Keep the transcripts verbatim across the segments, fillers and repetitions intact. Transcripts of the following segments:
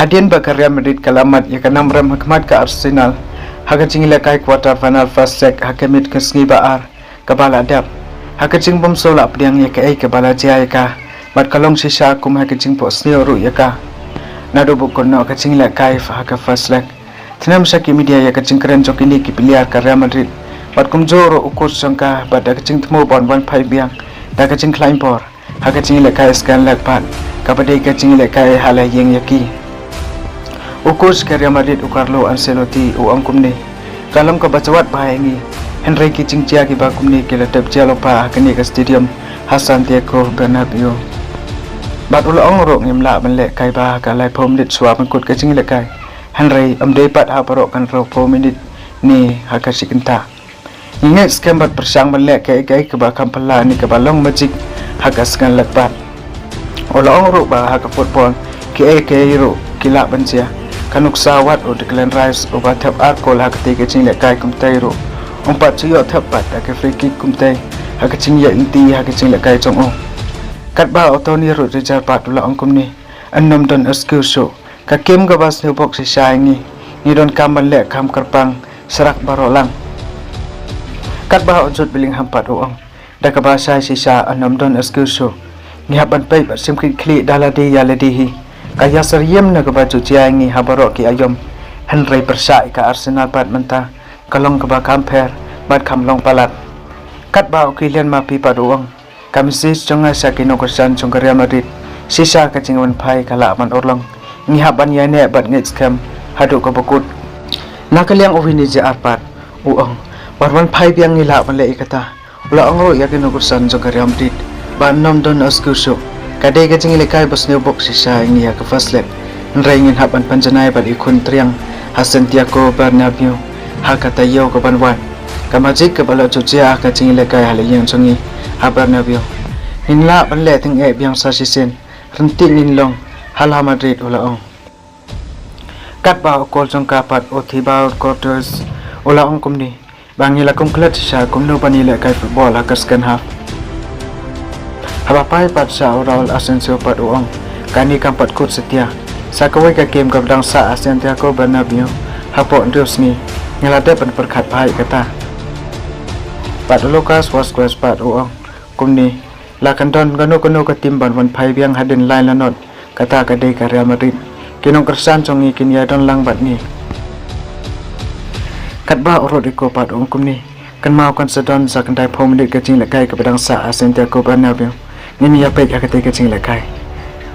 Hadien ba ka Real Madrid ka la mad ïa ka nam rem ha khmat ka Arsenal ha ka jingïalehkai quarter final first leg ha ka miet ka sngi ba ar kaba la dep, ha ka jingbymsngewlah pdiang ïa kaei kaba la jia ïa ka, bad ka long shisha kum ha ka jingphohsniew ruh ïa ka. Naduh ba kut noh ka jingïalehkai ha ka first leg, tnam sha ki media ïa ka jingkren jong kine ki player ka Real Madrid, bad kumjuh ruh u coach jong ka, bad da ka jingthmu ban wan phai biang da ka jingkhlaiñ bor ha ka jingïalehkai scan lag pat, kaba dei ka jingïalehkai ha la ïing ïa ki. U coach ka Real Madrid u Carlo Ancelotti u ong kumne: "Ka long kaba jwat bha ïa ngi, hynrei ki jingjia kiba kumne ki la dep jia lypa ha kane ka stadium ha Santiago Bernabeu." Bad u la ong ruh: "Ngim lah ban leh kai bha ha ka laiphew minit shuwa ban kut ka jingïalehkai, hynrei ym dei pat ha baroh ka hynriewphew minit ne ha ka shi kynta. Ngi ngeit skhem bad pyrshang ban leh kaei kaei kaba kham phylla ne kaba long magic ha ka scan lag pat." U la ong ruh ba ha ka football kiei kiei ruh ki lah ban jia. Ka nuksa wat u Declan Rice uba thep ar kol ha katei ka jingïalehkai kumtei ruh, um pat ju ïoh thep pat da ka free kick kumtei ha ka jingïaid lynti ha ka jingïalehkai jong u. Katba u Toni Rudiger pat u la ong kumne: "Yn nym don excuse shuh. Ka kem kaba sniew bok shisha ïa ngi. Ngi donkam ban leh kham kyrpang sharak baroh lang." Katba u Jude Bellingham pat u ong da kaba shai shisha: "Yn nym don excuse shuh. Ngi hap ban peit bad shim kit khlieh da lade ïa lade hi. Ka ïasyriem na kaba ju jia ïa ngi ha baroh ki aïom, hynrei pyrshah ïa ka Arsenal pat mynta ka long kaba kham pher bad kham long palat." Katba u Kylian Mbappe pat u ong: "Ka message jong nga sha ki nongkyrshan jong ka Real Madrid, shisha ka jingwan phai ka lah ban urlong. Ngi hap ban ïaineh bad ngeit skhem haduh kaba kut." Na ka liang u Vini Jr pat u ong: "Ban wan phai biang ngi lah ban leh ïa kata." U la ong ruh ïa ki nongkyrshan jong ka Real Madrid ba yn nym don excuse shuh. Ka dei ka jingïalehkai ba sniew bok shisha ïa ngi ha ka first leg, hynrei ngin hap ban pynjanai bad ïakhun triang ha Santiago Bernabeu ha ka taïew kaban wan. Ka magic kaba la ju jia ha ka jingïalehkai ha la ïing jong ngi ha Bernabeu, ngin lah ban leh tyngeh biang sa shisien. Ryntih ngin long ha la Madrid, u la ong. Katba u kol jong ka pat u Thibaut Courtois u la ong kumne ba ngi la kum klet shisha kumno ban ïalehkai football ha ka second half. Haba phai pat sha u Raul Asensio pat u ong: "Kane kam pat kut satia. Sa kawei ka kem kaba dang sah ha Santiago Bernabeu hapoh hynriew sngi, ngi la dep ban pyrkhat bha ïa kata." Bad u Lucas Vazquez pat u ong kumne: "La kan don kano kano ka tim ban wan phai biang hadien lai lanot, kata ka dei ka Real Madrid. Ki nongkyrshan jong ngi kin ïadon lang bad ngi." Katba u Rodrygo pat u ong kumne: "Kynmaw kan sa don sa khyndai phew minit ka jingïalehkai kaba dang sah ha Santiago Bernabeu. Ngin ïa peit ha katei ka jingïalehkai."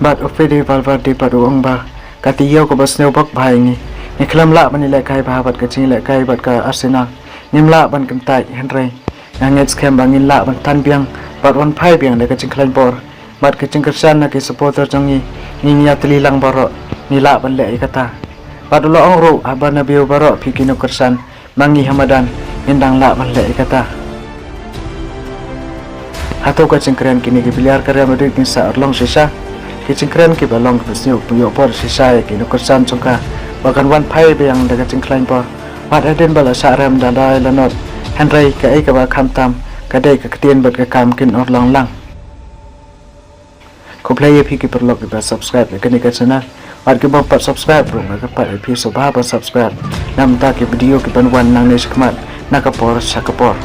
Bad u Fede Valverde pat u ong ba ka taïew kaba sniew bok bha ïa ngi. Ngi khlem lah ban ïalehkai bha bad ka jingïalehkai bad ka Arsenal. Ngim lah ban kyntait, hynrei nga ngeit skhem ba ngin lah ban tan biang bad wan phai biang da ka jingkhlaiñ bor bad ka jingkyrshan na ki supporter jong ngi. Ngin ïatylli lang baroh, ngi lah ban leh ïa kata. Bad u la ong ruh: "Ha Bernabeu baroh phi ki nongkyrshan, ma ngi ha madan ngin dang lah ban leh ïa kata." Hato ka jingkren kine ki player ka Real Madrid kin sa urlong shisha? Ki jingkren kiba long kaba sniew, kaba ïoh bor shisha ïa ki nongkyrshan jong ka ba kan wan phai biang da ka jingkhlaiñ bor. Bad hadien ba la shah rem da lai lanot, hynrei kaei kaba kham tam ka dei ka ktien bad ka kam kin urlong lang. Khublei ïa phi ki paralok kiba subscribe ïa kane ka channel. Bad ki bym pat subscribe ruh, nga kyrpad ïa phi sngewbha ban subscribe na bynta ki video kiban wan nangne shakhmat na ka por sha ka por.